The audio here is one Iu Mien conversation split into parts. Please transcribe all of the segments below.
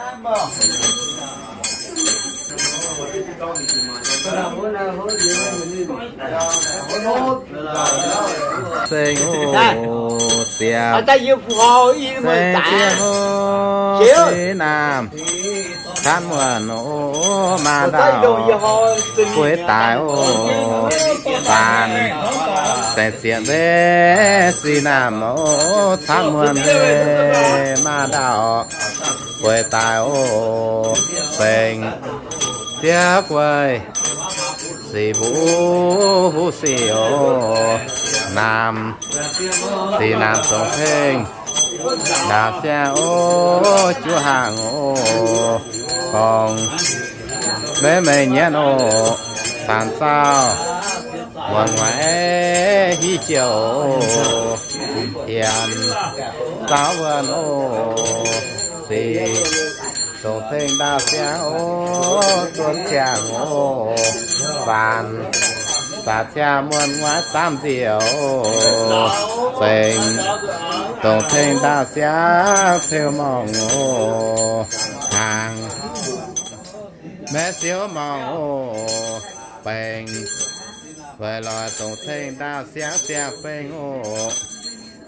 Seng oc, ziepc seng ziepc oc, si naamh catv muonh oc, maa ndaauh bueix daaih oc, zaanc seng ziepc mbe si naamh oc, catv muonh mbe maa ndaauh bueix daaih oc, seng ziepc guei sic mbuo huv sic oc, naamh sic naamh dongh tengh ndaauv siang oc, juov hnaangx oc, gorngv mbenc mengh nyienv oc, saanx zaauh muonc mueiz hiuv jiouc oc, hienx zaauv wuonh oc, sic dongh tengh ndaauv siang oc, zuonx ziangh oc, faanx saax ziangh muonh mueiz zaamv nziex oc, zengc dongh tengh ndaauv siang ceu morngh oc, hnaangx maiv siouv morngh oc, bengx weic loix dongh tengh ndaauv siang ziangh bengx oc,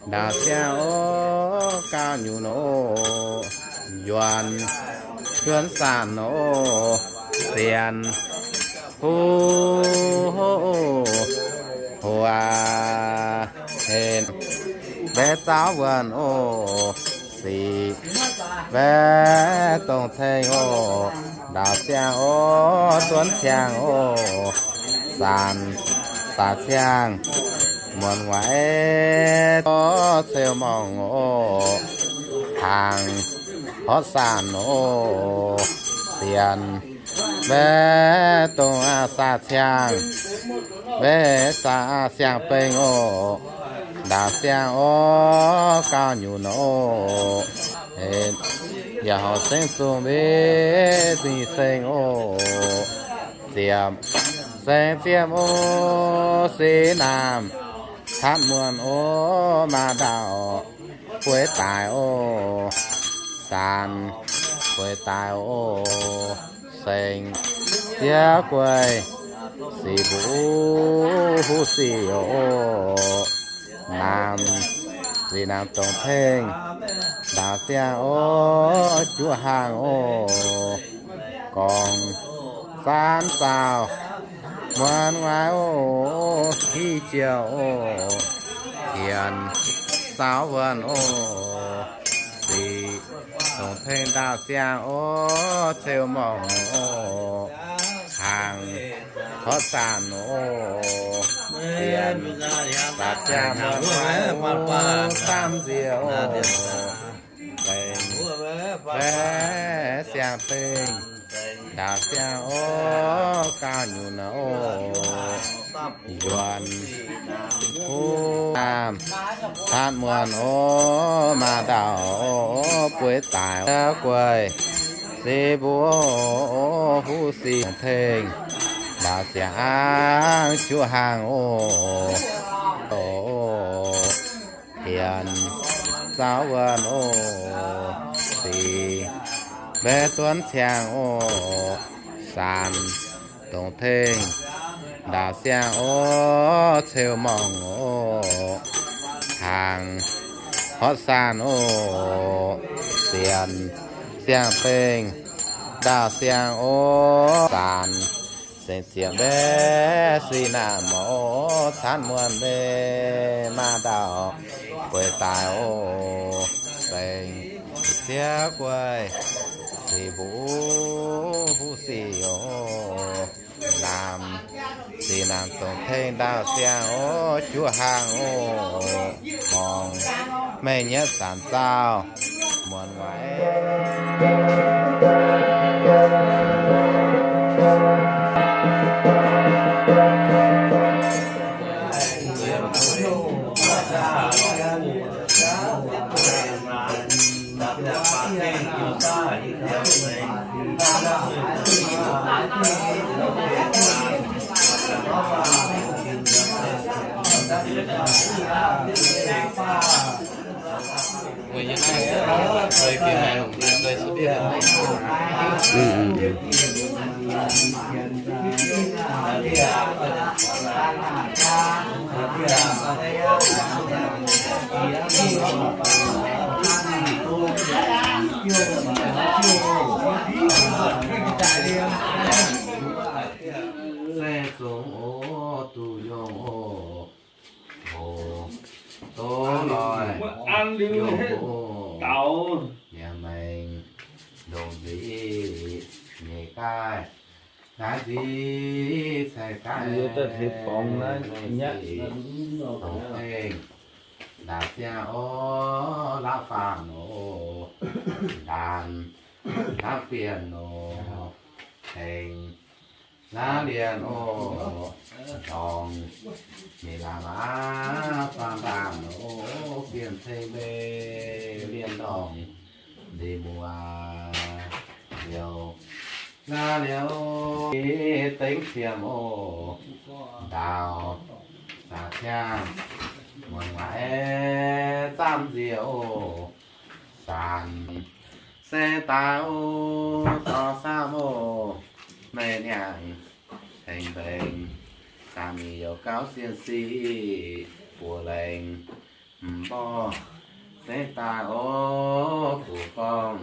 ndaauv siang oc, gauh nyunc oc, yuonx juonv saanc oc, sienx huv hoc, huaax henv mbaeqv zaauv wuonh oc, sic mbaeqv dongh tengh oc, ndaauv siang oc, zuonx ziangh oc, saanx saax ziangh muonc mueiz oc, ceu morngh oc, hnaangx horv saanc oc, sienx mbaeqv dongh aa saax ziangh, mbaeqv saax aa siang-bengh oc, ndaauv siang oc, gauh nyunc oc, yaac horpc zengv zungh mbe zingh seng oc, ziepc seng ziepc oc, sic naamh catv muonh oc, maa ndaauh bueix daaih oc, saanx bueix daaih oc, seng ziepc guei sic mbuo huv sic oc, naamh sic naamh dongh tengh ndaauv siang oc, juov hnaangx oc, gorngv saanx zaauh muonc mueiz oc, hiuv jiouc oc, hienx zaauv wuonh oc, sic dongh tengh ndaauv siang oc, ceu morngh oc, hnaangx horv saanc oc, sienx saax ziangh muonc mueiz oc, saamv nziex oc, bengx baeqv siang-bengh ndaauv siang oc, gauh nyunc oc, yuonx huv naamh catv muonc oc, maa ndaauh oc, bueix daaih oc, guei sic mbuo huv sic tengh ndaauv siang, juov hnaangx oc, oc, hienx zaauv wuonh oc, sic mbaeqv zuonx ziangh oc, saanx dongh tengh ndaauv siang oc, ceu morngh oc, hnaangx horv saanc oc, sienx siang-bengh ndaauv siang oc, saanx seng ziepc mbe sic naamh oc, catv muonc mbe maa ndaauh bueix daaih oc, bengx ziepc guei sic mbuo huv sic oc, naamh sic naamh dongh tengh ndaauv siang oc, juov hnaangx oc, morngh mengh nyietv saanx zaauh muonc mueiz. Se zungv oc, duqv yungh oc. Oc, tov loih, yungh oc, yiem maengx ndongc nzic nyeic gaaih, naaiv nzic caih gaaih, mengh sic dongh tengh, ndaauv siang oc, laauv faanv oc, ndaanx, laauv bienh oc, tengx, laauv lienh oc, ndorngx, mingh laauv aav faanv ndaanx oc, bienh tengx mbeih lienh ndorngx, nzih muoz liouh, laauv lienh oc, dengv qiemx oc, ndaauv, saax ciangv, muonz waac aeqv, zaamv nziex oc, saanx, se daaih oc, dorh saamv oc, meiv hnyangx, tengx mbengx, saamv mingh youc gauv sien sic, buoz lengx, m'borqv, se daaih oc, buoz gorngv,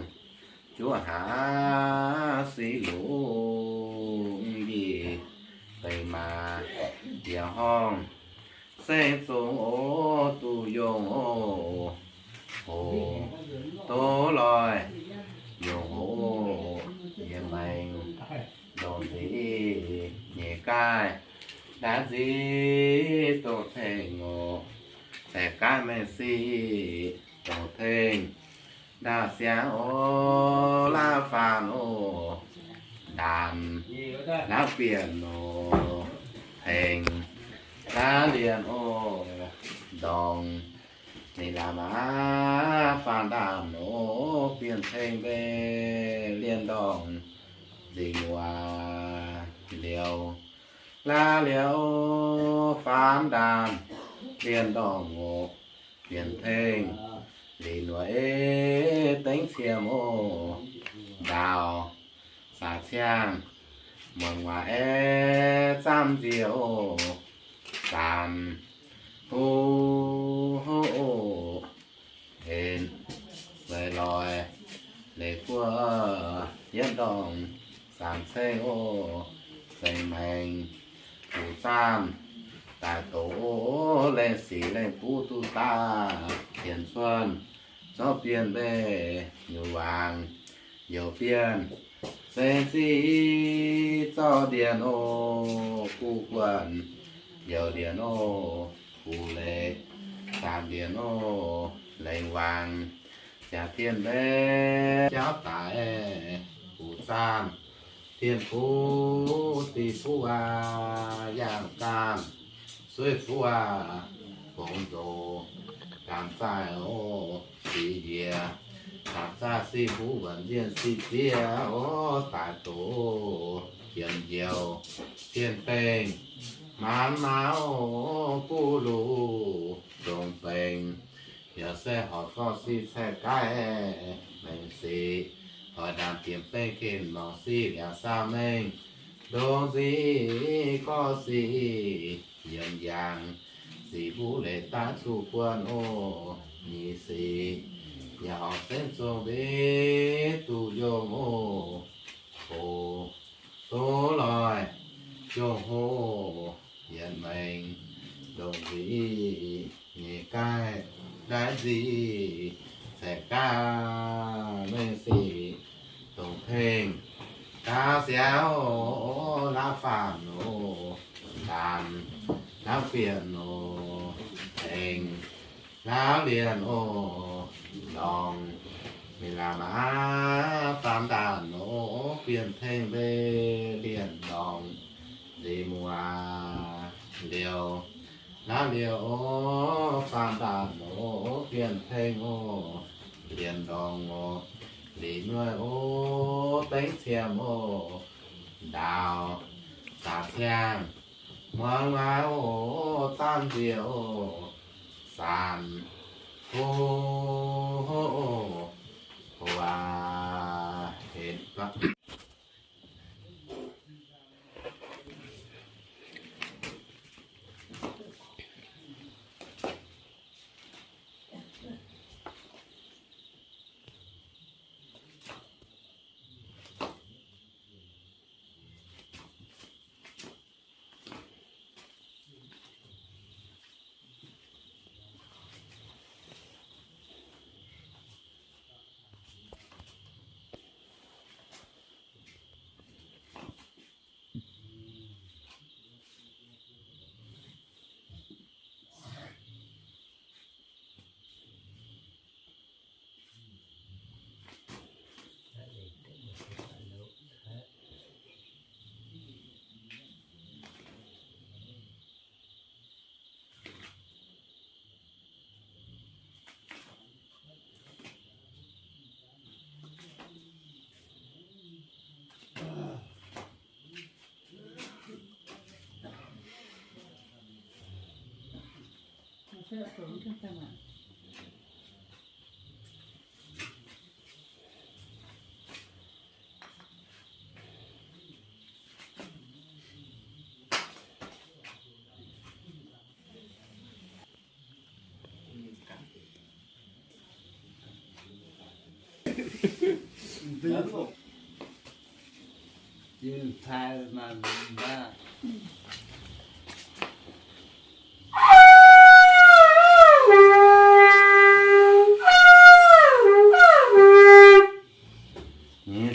juov hlaax siqv lungh, yie deix maa, yie horngh, se zungv oc, duqv yungh oc. Oc, tov loih, yungh oc, yiem maengx ndongc nzic nyeic gaaih, ndaanx nzic dongh tengx oc, caih gaav mengh sic dongh tengx, ndaauv siang oc, laauv faanv oc, ndaanx, laauv bienh oc, tengx, laauv lienh oc, ndorngx, ninh laauv aav faanv ndaanx oc, bienh tengx mbeih lienh ndorngx, nzih muoz liouh, laauv lienh oc, faanv ndaanx lienh ndorngx oc, bienh tengx, liuz nuav ei dengv qiemx oc, ndaauv, saax ciangv, muonz waac aeqv, zaamv nziex oc, saanx, huv, oc, en, leiz loix, leiz buov, yietv ndorngx, saanx ceng oc, zengx maengx, buc zaamv, daaih doqc oc, lengh sic lengh buv duqv daaih, tienx cuotv, zorqv bienh mbeih, nyutc waangc, youc bienh, zengx ziqv zorqv ndienh oc, guv guonh, youc ndienh oc, guv leiz, zaamc ndienh oc, lengz waangc, jaax tien mbeih, jauv daic, buc zaamv, tien fuqv, diqv fuqv aac, yaangh gaamh, suiv fuqv aac, fongx nzox, gaamh zaaih oc, siqv njiec, gaamh zaaih siqv fuqv wuonc nzienh siqv zieqv oc, daaih doqc, jiemx njoux, tien bengh, maanz maauh, buv luc, zongx bengx, yaac se horc zorqv siqv caeqv gaaih, mengh sic, hoic ndaanx diemx bengh ken lorngc siqv liangx saau mengh, ndongc nzic gorx siqv, yiemx yaangh, siqv mbuv leiz daaih zuqc buonc oc, nyic sic, yaac horc senv zong mbiv duqv yongh oc. Oc, tov loih, yongh hoc, yietc maengx, ndongc nzic, nyeic gaaih, naaiv nzic, caeqv gaav, mengh sic, dongh tengh, gaav siaauv, laav faanv oc, ndaanx, laav bienh oc, tengx, laav lienh oc, ndorngx, mingh laamh aav faanv ndaanx oc, bienh tengh mbeih lienh ndorngx, nzeix muoz liouh, laav liouh oc, faanv ndaanx oc, bienh tengh oc, lienh ndorngx oc, lic nuaih oc, dengv qiemx oc, ndaaux, saax ciangh, muangx waac oc, zaamv nziex oc, saanx, ho, ho, ho, ho aac. Nyei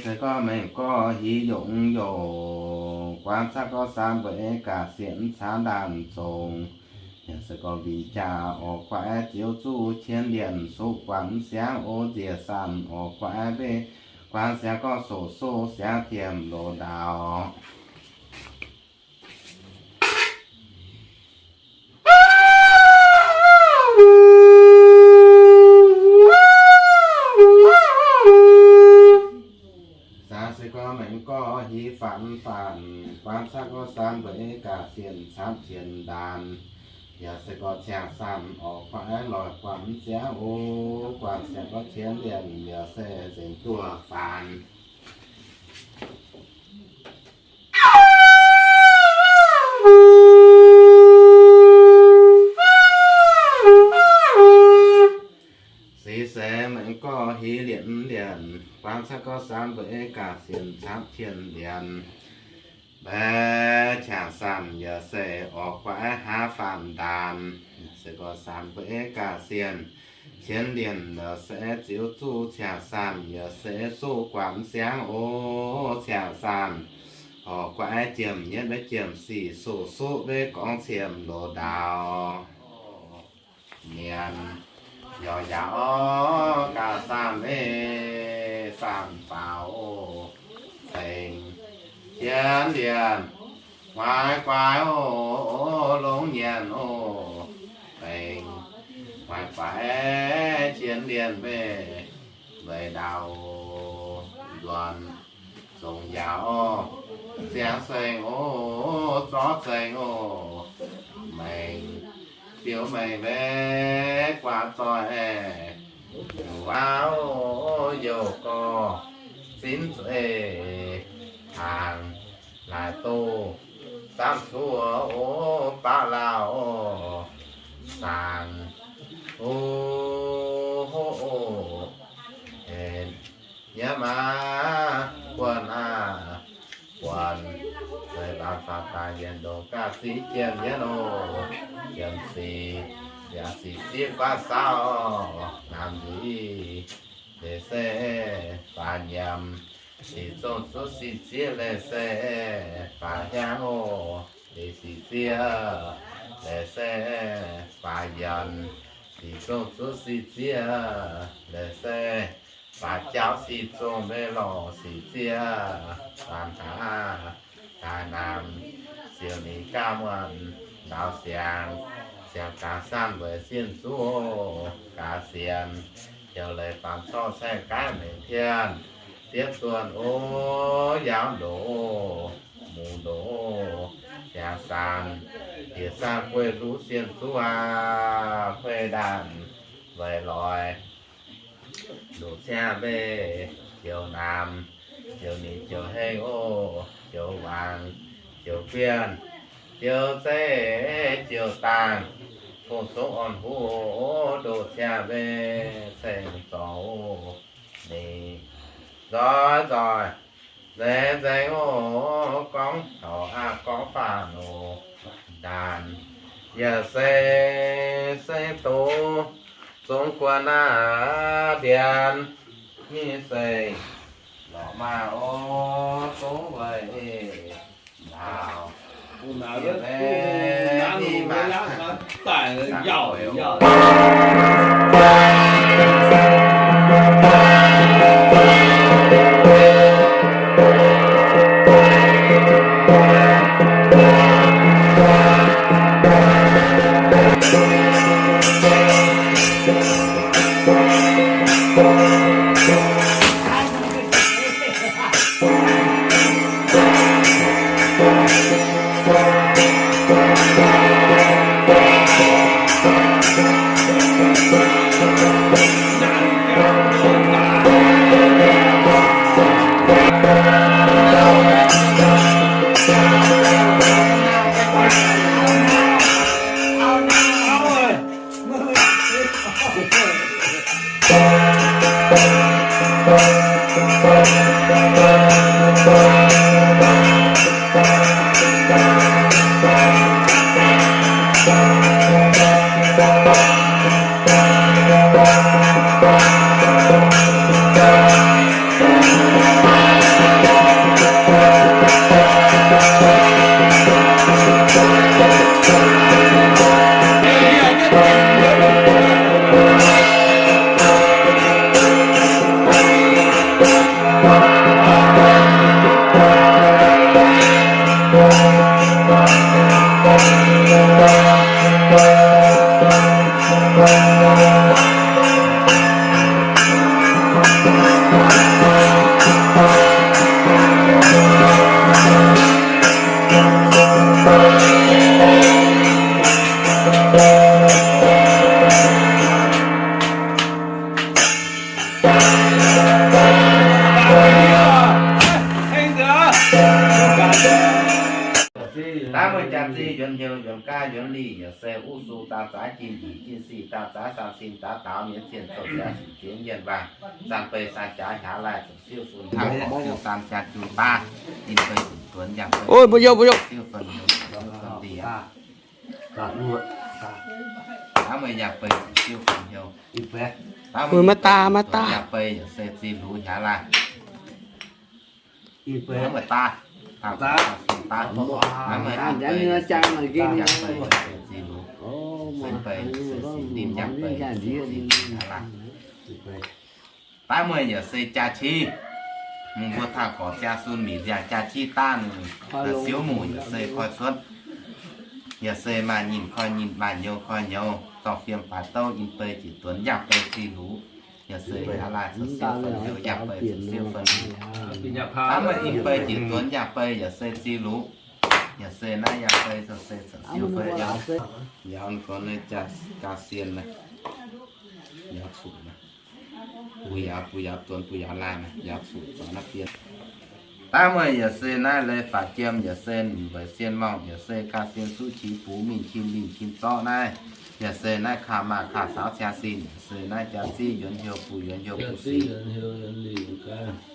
se gorngv mengh gorx hieh yongc youc, guaax caqv gorx saam mbuo gaax sienx caanv ndaanh zongc. Yaac se gorngv mbic jaax orqc guaix ziouc zuqc qienx ndienc suqv guanc siangx o nziex saanh orqc guaix mbeih guanc siangx gorngv soqc soqv siangx tiemx loz ndaauv. Saangx se gorngv mengh gorx hieh faanx faanx, guaax caqv gorx saam mbuo gaax sienx camv qienx ndaanh. Yaac se gorngv ciangx saanh orqc guaix loix guanc ziangx o, guanc siangx gorngv qienx ndienc yaac se nzengc duqv faanx. Se se mengh gorx hieh lienc ndienc, guaax caqv gorx saam mbuo gaax sienx camv qienx ndienc. Mbaeqc qangx saanh yaac se orqc guaix haav faanh ndaanh, se gorngv saanh mbuo gaax sienx qienx ndienc yaac se ziouc zuqc qangx saanh yaac se zuqc guanc siangx o, qangx saanh orqc guaix jiemh yietv maiv jiemh sic suqv suqv maiv gorngv ciemx loz ndaauv. Mienh yaac yaac orqc gaax saanh maiv saanh faaux o, cengx jienv lienh guaix guaix o, longx nyanc o, mengh guaix guaix jienv lienh maiv weic ndaauv nzuonx zongc yaac orqc ziangx cengx o, zorqv cengx o, mengh biouv mengh maiv guaax zoih aeqv, youc auv youc gorx zinv zueiz hnaangx laaix doz samv cuotv o, baqv lauh o, saangx o, ho o, en yaac maah buonc aav buonc, zeiz laanh faaux daaih yienc ndongc gaax ziqv jienv yienv oc. Yiemc sic yaac sic zieqv guaav saauv, naamh nzic leiz se faaux nyiemc, sic zongh zuqv sic zieqv leiz se faaux hiaangv oc. Leiz sic zieqv leiz se faaux yienc, sic zongh zuqv sic zieqv leiz se faaux jauv sic zongh maiv lorqc sic zieqv faaux hnangv daaih naamh ziouc ninh gaav muonh ndaaux siangx, siangx gaax saanh weic sienh zuqv gaax sienx, heuc leiz faaux corc caeqv gaanv mengh tien diev duonh o, yaauv ndoqc, muc ndoqc, siangx saanh, diex saanh gueiv hluv sienh zuqv aac, kuei ndaanh weic loix ndoqc ciangv mbeih joux naamh Joux ninh joux hengh oc, joux waanc, joux bienh, joux zeiv, joux dangh, fong songv orn huv oc, ndoh ciangv mbe ceng zorc oc. Ninh nzoih nzoih, nzengc nzengc oc, gorngv taux aqv gorngv faah oc. Ndaanx yaac se seng doz, zungv guon naaiv ndianx, mingh seng lorqc maah oc, zungv weic nzauh. Daav meih jaax-zinh yuonx hnyouv yuonx gaav yuonx lih yaac se uv su daaih zaaix jin-yic jin-sic daaih zaaix san sin daaix daaux mienv cien zouv siav sic ziex yienh waangh, san bei san jaax hlaax laih zoux siuv sun hnangv gorqv siuv san jaa jun baav, in bei zuqc duonx yangh bei siuv fun hnyouv siuv fun lih aqv. Daav meih yangh bei zuqc siuv fun hnyouv. Maiv daaih, maiv daaih. Yangh bei yaac se zinh lux hlaax laih. Hnangv meih daaih, daaih, daaih, daaih, hnangv meih an bei, yaac se zinh lux, sen bei, yaac se sin ninh yangh bei, yaac se zinh lux hlaax laih. Daav meih yaac se jaa-civ. Mbuo taux gorqv jaa sun mic nziaauc jaa-civ daav, siouv muc yaac se koi cuotv, yaac se maaih nyinh koi nyinh, maaih nyouz koi nyouz, zorqv fiem baaix douv in bei ziec duonx yangh bei zinh lux. Yaac se hlaax laih zoux siuv fun hnyouv yangh bei zoux siuv fun lih. Daav meih in bei ziec duonx yangh bei yaac se zinh lux. Yaac se naaiv yangh bei zoux se zoux siuv fun hnyouv. Yaac gorngv naaiv jaa, jaa sien naaiv. Yaac cuqv naaiv. Bun yaac, bun yaac duonx, bun yaac laanh, yaac cuqv zaux naaiv fien. Daav meih yaac se naaiv leiz faatv jiem, yaac se ninh mbeix sien morngh, yaac se gaa sien suqv qiex buv mingh cin lingh cin zorqv naaiv. Yaac se naaiv kaa maah kaa saauv ciaa sin, yaac se naaiv jaa-ziv yuonx hnyouv bun yuonx hnyouv bun sic.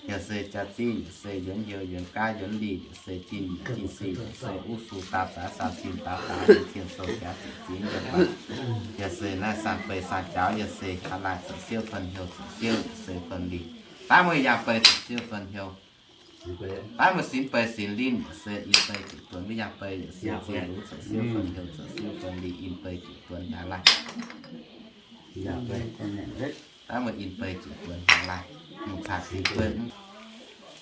Yaac se jaa-ziv, yaac se yuonx hnyouv yuonx gaav yuonx lih, yaac se jin, jin sic, yaac se uv su daaih zaaix san sin daaih daaux cien sou siav sic ziex yienh waangh. Yaac se naaiv san bei san jaax, yaac se hlaax laih zoux siuv fun hnyouv zoux siuv, yaac se fun lih. Daav meih yangh bei zoux siuv fun hnyouv. Daav meih sin bei sin linh, yaac se in bei ziec duonx maiv yangh bei, yaac se zinh lux zoux siuv fun hnyouv zoux siuv fun lih in bei ziec duonx hlaax laih. Daav meih in bei ziec duonx hlaax laih. Mv caqv sin dueiv.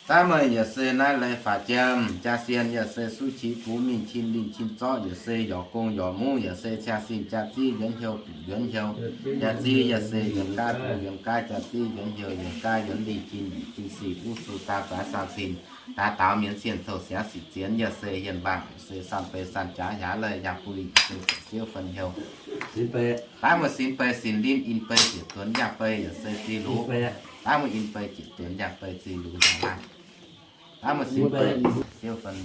Daav meih yaac se naaiv leiz faatv jiem, jaa sien yaac se suqv qiex buv mingh cin lingh cin zorqv, yaac se yorc gong yorc muv, yaac se ciaa sin jaa-ziv yuonx hnyouv buc yuonx hnyouv. Jaa-ziv yaac se yuonx gaav buv yuonx gaav, jaa-ziv yuonx hnyouv yuonx gaav yuonx lih, jin yietc jin sic, uv su daaih zaaix san sin, daaix daaux mienv cien sou siav sic zienx, yaac se yienh mbaangc, yaac se san bei san jaax hlaax laih yangh bui, yaac se zoux siuv fun hnyouv. Daav meih sin bei sin linh in bei ziec duonx yangh bei, yaac se zinh lux. Daav meih in bei ziec duonx yangh bei zinh lux hlaax laih. Daaih meih sin beiv siou fun lic.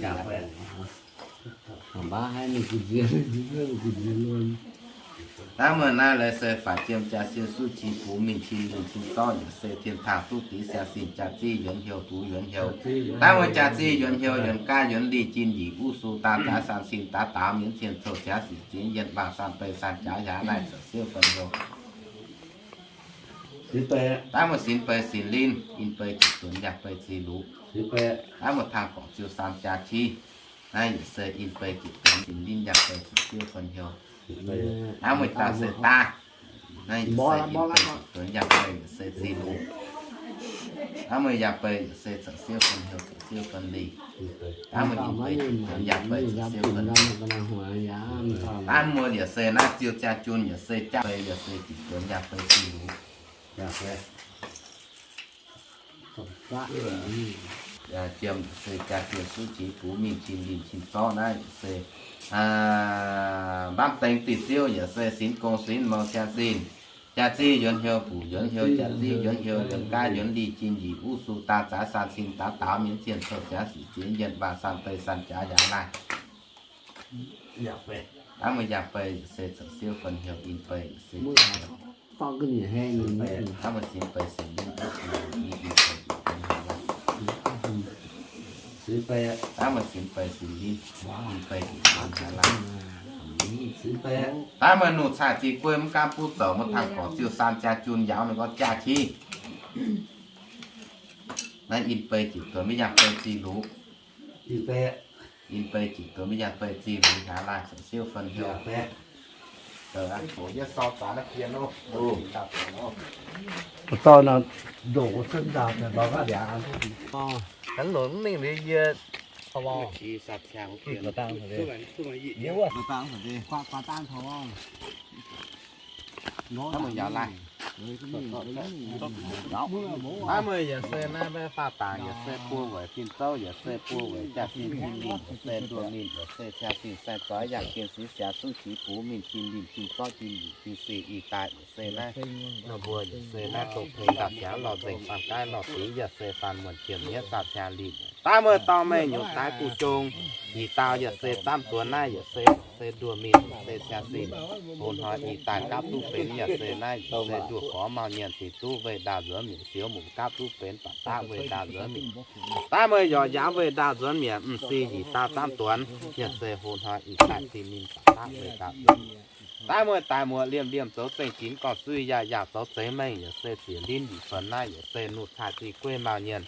Daaih meih naaiv lorz se faatv jiem jaa-siou suv qiex bungx mingh cin lingh cin zorqv yaac se tien taangh duqv dix siang sin jaa-ziv yuonx hnyouv bungx yuonx hnyouv. Daaih meih jaa-ziv yuonx hnyouv yuonx gaav yuonx lih jin njiec uv su daa zaaix san sin daaix daaux mienv cien cou siav sic ziex yienh waangh san bei san jaax hiaangx naaiv zoux siou fun hnyouv. Daaih meih sin bei sin linh, in bei jiex duonx yaac bei zic luc. Daaih meih tangh gorqv ziu san jaa-ziv, naaiv yaac se in bei jiex duonx sin linh yaac bei zoux siou fun hnyouv. Daaih meih daaih se daaih, naaiv yaac se in bei jiex duonx yaac bei yaac se zic luc. Daaih meih yaac bei yaac se zoux siou fun hnyouv zoux siou fun linh. Daaih meih in bei jiex duonx yaac bei zoux siou fun linh. Daaih meih yaac se naaiv ziu jaa jun yaac se jaa bei yaac se jiex duonx yaac bei zic luc. Jiem se jaa-jiex suv qiex bungx mingh cin lingh cin zorqv naaiv yaac se mbaamv dengx diuh ziouv yaac se sinx gong sinx mou jaa-zinh. Jaa-ziv yuonx hnyouv bungx yuonx hnyouv, jaa-ziv yuonx hnyouv yuonx gaav yuonx lih jin njiec uv su daa zaaix san sin daaix daaux mienv cien cou siav sic ziex yienh waangh san bei san jaax hiaangx naaiv. Daaih meih yaac bei yaac se zoux siou fun hnyouv, in bei yaac se Daaih meih sin bei sin linh, daaih meih sin bei sin linh, in bei jiex duonx hiaangx naaiv. Daaih meih nuqv caaix zinh guei mv gaamv buv zoux, meih tangh gorqv ziu san jaa jun yaauz ninh gorngv jaa-ziv. Naaiv in bei jiex duonx maiv yangh bei zic luc. In bei jiex duonx maiv yangh bei zic luc hiaangx naaiv zoux siou fun hnyouv. Naaiv meih yaac se naaiv maiv faah dangc, yaac se buo weic fin-zouv, yaac se buo weic jaa-fin fin-lingh, yaac se nduoh mingh, yaac se cia-fin sai-zoix yangh jien siv siaaux suv qiex bungx mingh cin lingh cin zorqv cin lingh cin sic ih daaih yaac se naaiv, ninh mbuo yaac se naaiv dongh pengx ndau-siangx lorh nzengc faam gaaiv lorh sic yaac se faanh muonc qiemx nyetv zaah cia linh. Daaih meih dorh mengh nyungc daaix guv jong, ih dauh yaac se zaamv duonx naaiv yaac se, se nduoh mingh se cia-fin, hoz hnoi ih daaih gapv duqv benx yaac se naaiv yaac se nduoh gorx mauh nyienc cingx duqv weih ndaauh nzuonx mietc, siou muc gapv duqv benx baac daqv weih ndaauh nzuonx mietc. Daaih meih yaac njaaux weih ndaauh nzuonx mietc, m'sieqv njiec dauh zaamv duonx yaac se hoz hnoi ih daaih zinh ninh baac daqv weih ndaauh nzuonx mietc. Daaih meih daaih muoz liemh liemh zoux zengc ginx gorngv suiv yaac yaac zoux zengx mengh yaac se ziec linh njiec fenx naaiv yaac se nuqv caaix zinh gueiv mauh nyienc,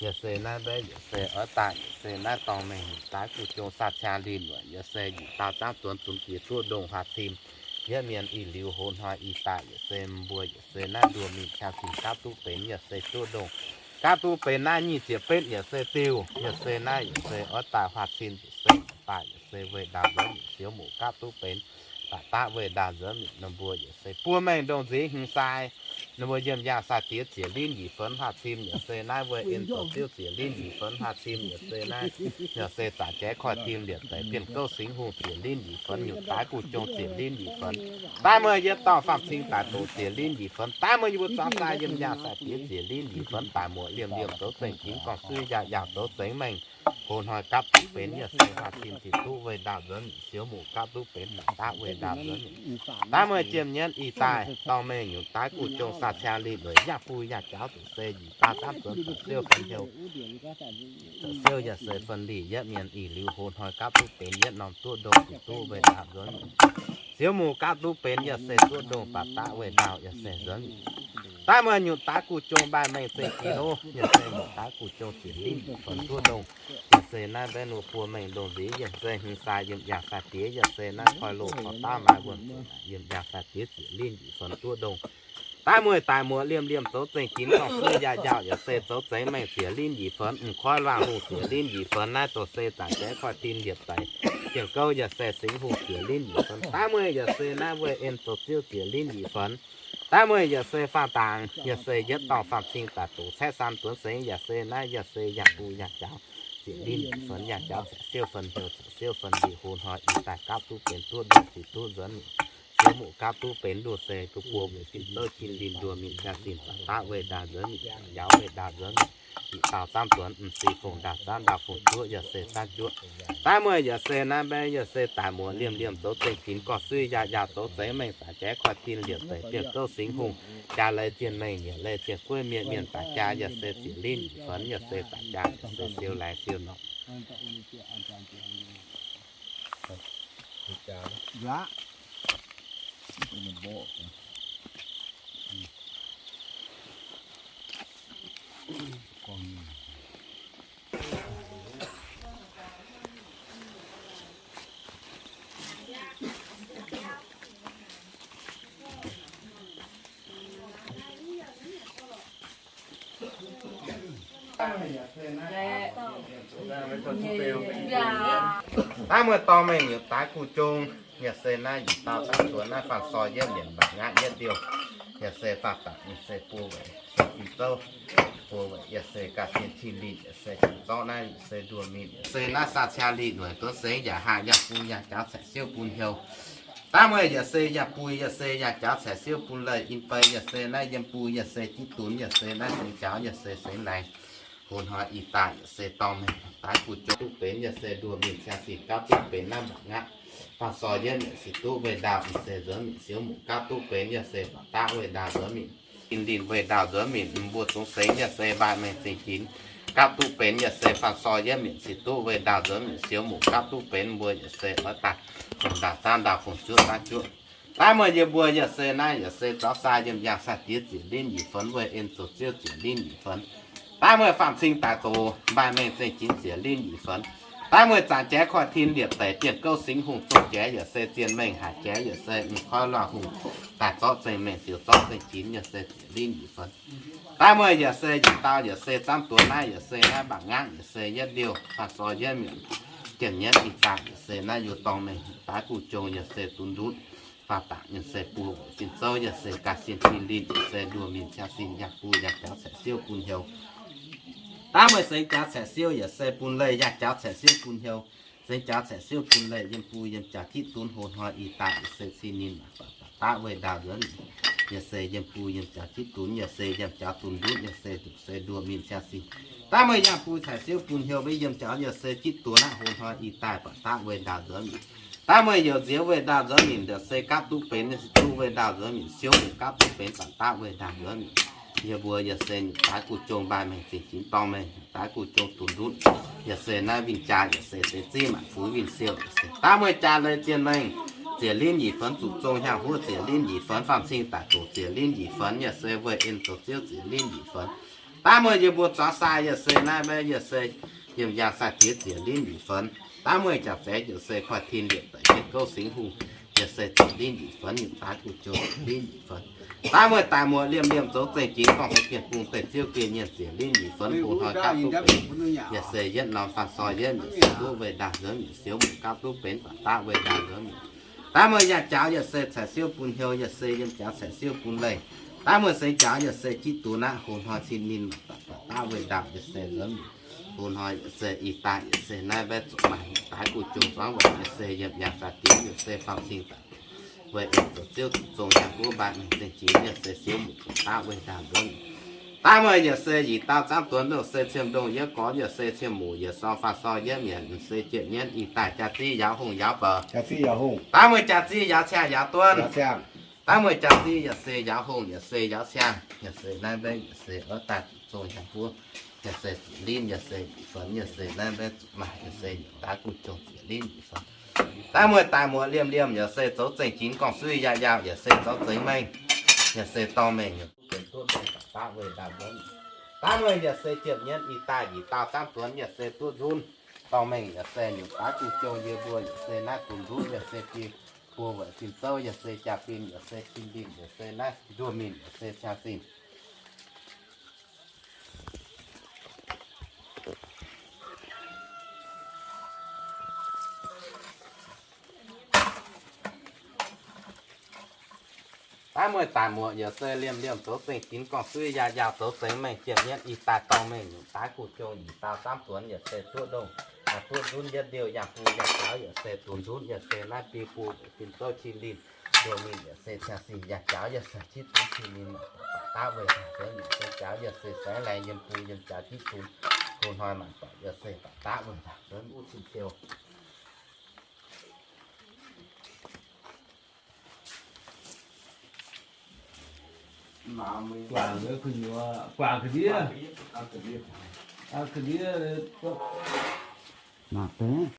yaac se naaiv mbaeqv yaac se oix daaih yaac se naaiv dorngx mengh nyungc daaix guv jong saah cia linh wuoc yaac se njiec dauh zaamv duonx zunx jiex duqv ndongh huaax cim. Yietv mienh ih liuz hoz hnoi ih daaih yaac se mbuo yaac se naaiv nduoh mingh cia-fin gapv duqv benx yaac se duqv ndongh gapv duqv benx naaiv nyic ziepc betv yaac se diuh yaac se naaiv yaac se oix daaih huaax cim yaac se daaih yaac se weih ndaauh nzuonx mietc, siou muc gapv duqv benx baac daqv weih ndaauh nzuonx mietc. Ninh mbuo yaac se buo mengh ndongh nziex hmz sai, ninh mbuo yiem yaangh sai-diex ziec linh njiec fenx huaax cim yaac se naaiv weih en zoux ziouv ziec linh njiec fenx huaax cim yaac se naaiv, yaac se zaac jaaix koiv tim liepc deix bienh gouv singx hungh ziec linh njiec fenx, nyungc daaix guv jong ziec linh njiec fenx. Daaih meih yietc dauh faam cing daaih doqc ziec linh njiec fenx. Daaih meih yie mbuo zuangx daaih yiem yaangh sai-diex ziec linh njiec fenx daaih muoc liemh liemh zoux zengc ginx gorngv suiv yaac yaac zoux zengx mengh. Hoz hnoi gapv duqv benx yaac se huaax cim zinh duqv weih ndaauh nzuonx mietc, siou muc gapv duqv benx baac daqv weih ndaauh nzuonx mietc. Daaih meih jiem nyienv ih daaih dorngx mengh nyungc daaix guv jong saah cia linh wuoc yaac buv yaac jaauv zoux se njiec dauh zaamv duonx zoux siou fun hnyouv, zoux siou yaac se fun lih yietv mienh ih liuz hoz hnoi gapv duqv benx yietv norm duqv ndongh zinh duqv weih ndaauh nzuonx mietc. Siou muc gapv duqv benx yaac se duqv ndongh baac daqv weih ndaauh yaac se nzuonx mietc. Daaih meih nyungc daaix guv jong mbaih mengh zengc ginx ov, yaac se nyungc daaix guv jong ziec linh njiec fenx duqv ndongh, yaac se naaiv mbaeqv ninh buo mengh ndongh nziex yaac se hmz sai yiem yaangh sai-diex yaac se naaiv koiv loz taux daav maaih wuonh yiem yaangh sai-diex ziec linh njiec fenx duqv ndongh. Daaih meih daaih muoc liemh liemh zoux zengc ginx gorngv suiv yaac yaac yaac se zoux zengx mengh ziec linh njiec fenx, m'koiv luangh hungh ziec linh njiec fenx naaiv zoux se zaac jaaix koiv tim liepc deix bienh gouv yaac se singx hungh ziec linh njiec fenx. Daaih meih yaac se naaiv weih en zoux ziouv ziec linh njiec fenx. Daaih meih yaac se faah dangc yaac se yietv dauh faam cing daaih doqc caeqv san duonx sengx yaac se naaiv yaac se yaac buv yaac jaauv ziec linh njiec fenx yaac jaauv zoux siou fun hnyouv zoux siou fun lih hoz hnoi ih daaih gapv duqv benx duqv ndongh zinh duqv nzuonx mietc. Siou muc gapv duqv benx nduoh se duqv buo weic fin-zouv cin linh nduoh mingh cia-fin baac daqv weih ndaauh nzuonx mietc, jaauv weih ndaauh nzuonx mietc. Yietc dauh zaamv duonx m'sieqv fungc ndaauh zaamv ndaauh fungc juoqv yaac se zaamv juoqv. Daaih mueiz yaac se naaiv mbaeqv yaac se daaih muoz liemh liemh zoux zengx jinx gorngv suiv yaac yaac zoux zengx mengh zaqc jaaix kuaaiv tin liepc deic bienh gouv singx hungh jaa leiz zienh mengh yietc leiz zienh gueiv mienh mienh daaih jaa yaac se ziec linv yic fenx yaac se daaih jaa yaac se siou laengz siou norqc. Naaiv mueiz dorng mengh nyutc daaix guv jong, yaac se naaiv yietc dauh zaangv tuonx naaiv faanh soi yietv mbienc mbac ngaqv yietv ndiouh, yaac se faanh dangc, yaac se buo weic se fing zouv, buo weic yaac se ga'sien tin lih, yaac se jangx zorqv naaiv, yaac se nduoh mingh, yaac se naaiv saa cia lih noic duov sengx yaac haah yaac bun yaac jaux caeqv siouv bun hnyouv. Daav mueiz yaac se yaac bui, yaac se yaac jaux caeqv siouv bun leih in bei, yaac se naaiv yiem bui, yaac se jiv dunx, yaac se naaiv sengx jaux, yaac se sengx laengz. Hlo hnoi ih daaih yaac se dorng mengh daaix guv jong duqv benx, yaac se nduoh mingh cia sin gapv duqv benx naaiv mbac ngaqv. Faanh soi yietv mbienc se duqv weih ndaauh, yaac se nzuonx mingh siouv muqc gapv duqv benx, yaac se baac daav weih ndaauh nzuonx mingh. Tin lin weih ndaauh nzuonx mingh, mbuo zungx sengx yaac se mbaih mengh zingh jinx gapv duqv benx, yaac se faanh soi yietv mbienc se duqv weih ndaauh nzuonx mingh siouv muqc gapv duqv benx, mbuo yaac se oix daaih fungc ndaauh zaangv ndaauh fungc juoqv zaangv juoqv. Daav mueiz yie mbuo yaac se naaiv yaac se zaux sai yiem yangh sai diex ziec linv yic fenx, weih en zoux ziouv ziec linv yic fenx. Daav mueiz faam cing daaih zoux mbaih mengh zingh jinx ziec linv yic fenx. Daav mueiz zangc jaaix koiv tin liepc deic bienh gouv singx hungh zong jaaix yaac se zien mengh haic jaaix yaac se mv koiv luangh hungh daaih zorqv zengh mengh siouc zorqv zengh jinx yaac se ziec linv yic fenx. Daav mueiz yaac se yietc dauh yaac se zaamv duonx naaiv yaac se naaiv mbac ngaqv yaac se yietv ndiouh faanh soi yietv mbienc jiem nyienv ih daaih yaac se naaiv yie dorng mengh daaix guv jong yaac se dunx ndutv faanh dangc yaac se buo weic fin zouv yaac se ga'sien tin lin yaac se nduoh mingh cia sin yaac bui yaac jaux caeqv siouv bun hnyouv. Daav mueiz sengx jaux caeqv siouv yaac se bun leih yaac jaux caeqv siouv bun hnyouv. Sengx jaux caeqv siouv bun leih yiem bui yiem jaux jiv dunx hlo hnoi ih daaih yaac se cin ninh baac daav weih ndaauh nzuonx mingh, yaac se yiem bui yiem jaux jiv dunx yaac se yiem jaux dunx ndutv yaac se duqv se nduoh mingh cia sin. Daav mueiz yaac bui caeqv siouv bun hnyouv maiv yiem jaux yaac se jiv dunx aqv hlo hnoi ih daaih baac daav weih ndaauh nzuonx mingh. Daav mueiz youz nziex weih ndaauh nzuonx mingh yaac se gapv duqv benx, yaac se duqv weih ndaauh nzuonx mingh siouv mingh gapv duqv benx baac daav weih ndaauh nzuonx mingh. Yie mbuo yaac se nyutc daaix guv jong mbaih mengh zingh jinx dorng mengh daaix guv jong dunx ndutv, yaac se naaiv winh jaa yaac se deix zimv maanc fuix winh siou yaac se daav mueiz jaa leiz zien mengh ziec linv yic fenx, zuqc zong hiaang huov ziec linv yic fenx, faam cing daaih zoux ziec linv yic fenx, yaac se weih en zoux ziouv ziec linv yic fenx. Daav mueiz yie mbuo zuangx sai yaac se naaiv mbaeqv yaac se yiem yangh sai diex ziec linv yic fenx. Daav mueiz jaax zeiz yaac se koiv tin liepc daic jienv gouv singx hungh, yaac se ziec linv yic fenx, nyutc daaix guv jong ziec linv yic fenx. Daav mueiz daaih muoz liemh liemh zoux zengh jinx gorngv haiz bienh bung deic ziouv geh nyienh ziec linv yic fenx, bung hnoi gapv duqv benx, yaac se yietv norm faanh soi yietv mbienc se duqv weih ndaauh nzuonx mingh siouv muqc gapv duqv benx baac daav weih ndaauh nzuonx mingh. Daav mueiz yaac jaux yaac se caeqv siouv bun hnyouv, yaac se yiem jaux caeqv siouv bun leih. Daav mueiz sengx jaux yaac se jiv dunx aqv, hlo hnoi cin ninh baac daav weih ndaauh yaac se nzuonx mingh. Hlo hnoi yaac se ih daaih yaac se naaiv mbaeqv zuqc maaih daaix guv jong zuangx waaic yaac se yiem yangh sai diex yaac se faam cing daaih weih en zoux ziouv zuqc zong hiaang huov mbaih mengh zingh jinx yaac se siouv muqc baac daav weih ndaauh nzuonx mingh. Daav mueiz yaac se yietc dauh zaamv duonx ndongh se ciem ndongh yietv gorx yaac se ciem muc yaac sorng faanh soi yietv mbienc se jiem nyienv ih daaih jaa ziv yaauv hungh yaauv bouc. Daav mueiz jaa ziv yaauv ciangh yaauv duonv. Daav mueiz jaa ziv yaac se yaauv hungh yaac se yaauv ciangh yaac se naaiv mbaeqv yaac se oix daaih zuqc zong hiaang huov yaac se ziec linv yaac se yic fenx yaac se naaiv mbaeqv zuqc maaih yaac se yietc daaix guv jong ziec linv yic fenx. Daav mueiz daaih muoz liemh liemh yaac se zoux zengh jinx gorngv suiv yaac yaauh yaac se zoux zengx mengh yaac se dorh mengh nyutc duqv benx duqv mengh baac daav weih ndaauh nzuonx. Daav mueiz yaac se jiem nyienv ih daaih yietc dauh zaamv duonx yaac se duqv nzunv dorh mengh yaac se nyutc daaix guv jong yie mbuo yaac se naaiv dunx ndutv yaac se biei buo weic fin zouv yaac se jaa-fin yaac se cin linh yaac se naaiv nduoh mingh yaac se cia sin. Daav mueiz daaih muoz yaac se liemh liemh zoux zengh jinx gorngv suiv yaac yaauh zoux zengx mengh jiem nyienv ih daaih dorh mengh nyutc daaix guv jong yietc dauh zaamv duonx yaac se duqv ndongh duqv nzunv yietv ndiouh yangh bung yangh jaux yaac se dunx ndutv yaac se naaiv biei buo fin zouv cin linh nduoh mingh yaac se cia sin yaac jaux yaac se jiv dunx cin linh maah. daqv weic, se jaax yie se se laengz yiem bung yiem jaax diqv bung, hoz hnoi mangc doic yie se baac daqv weic, se wuov cin-beu. Guangc kuh nyuoz, guangc ga'ndiev, ga'ndiev, mangc deix.